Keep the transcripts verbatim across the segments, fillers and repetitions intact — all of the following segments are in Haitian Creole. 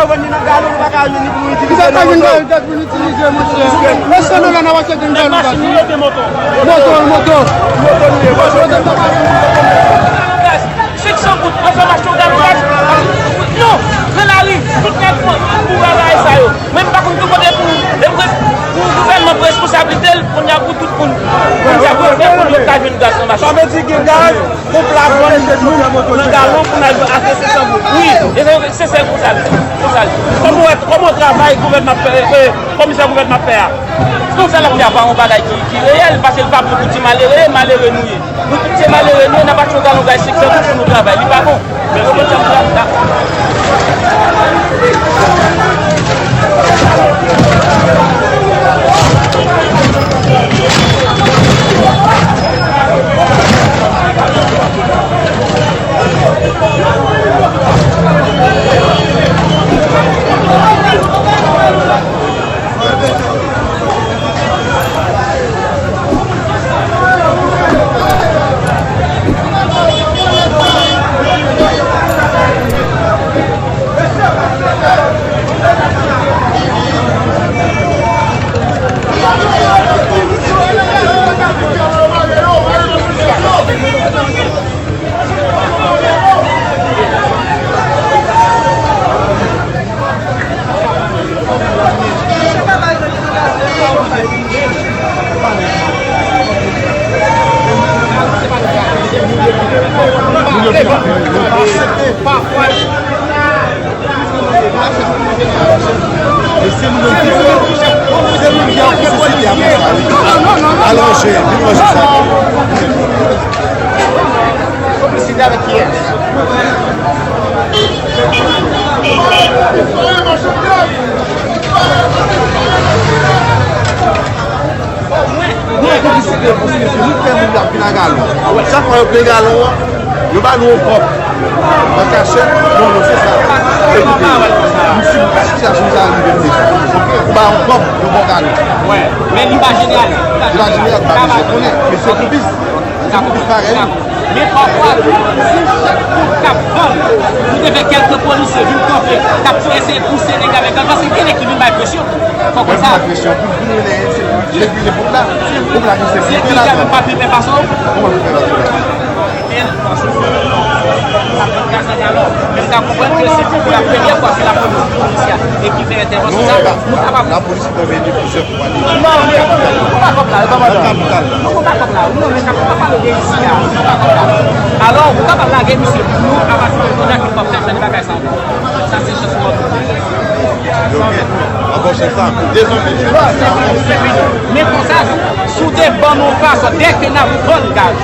Yo vann li nan galon, nou pa ka jwenn li pou nou itilize. Kisa ta vin gade dat pou nou itilize, monchè? Mèsi, nou la, n ap achte vin gade. Machin nou yo gen moto? Moto, moto. Moto nou ye, moto nou ye. Gaz, senk san goud, ansanm achte yon galon gaz. Non, nan lari, tout nèg pran pou bagay sa yo. Mwen m pa konn ki kote pou, pou gouvènman pran responsablite l, kounye a pou tout moun. Kounye a pou tout moun ka jwenn gaz nan machin. Sa vle di gen gaz, Gwoup la vann nou nan galon pou n al achte senk san goud. Wi, e se, se sèl konsa l, konsa l. Kòman w, kòman w travay gouvènman ap fè, e, komisè gouvènman ap fè a? Konsa l ap fè a pa yon bagay ki, ki reyèl, paske l pa bon pou ti malere, malere nou ye. Nou tout se malere nou ye, n ap achte yon galon gaz senk san goud pou nou travay, li pa bon. Alonje, vin manje sa. Konplisite avèk kiyès? Nou an konplisite, paske se nou k fè moun yo ap vin ak galon. Chak fwa yo plen galon an, yo ba nou yon kòb. An kachèt, bon, non, se sa. Ekoute, nou si sitiyasyon sa rive m deja. Ou ba yon kòb, yo ba w galon. Wè, men li pa jeneral. Li pa jeneral, pa bezwen konnen, men se konplis. Sa konplis parèy. Men pafwa, si chak moun k ap vann, nou te fè kèlke polisye vin kanpe, k ap eseye pouse nèg avèk gang, paske gen nèg ki vin bay presyon. Fò konn sa. Presyon pou, pou nou rele sekirite pou la. Pou la ki sekirite la. Sekirite a pa pi pè pase w. Kòman pou fè la? Men m ka konprann ke se pou la premyè fwa ke lapolis vin isi a e ki fè entèvansyon sa, nou kapab. Lapolis te vini plizyè fwa deja. Non, men ou pa kòb la, e pa madan. Nan kapital la. Non, ou pa kòb la. Non, men kapab pa pale de isi a. Ou pa kòb la. Alò, ou kapab lage misye pou nou, apati de kounye a ke w ap fè jan de bagay sa. Sa se chans mwen. Yo gen anbòch sa pou dezòme. Men konsa, si w te ban nou yon fason, dèke n ap vann gaz,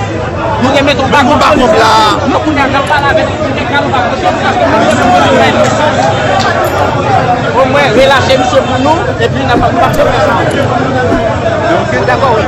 nou te mete yon bakòp la. Non, kounye a, n ap pale avèk nou, nou te ka nou pa kote, paske nou te kote. Omwen, relache misye pou nou, epi n ap, n ap fè sa. Ou dakò, wi.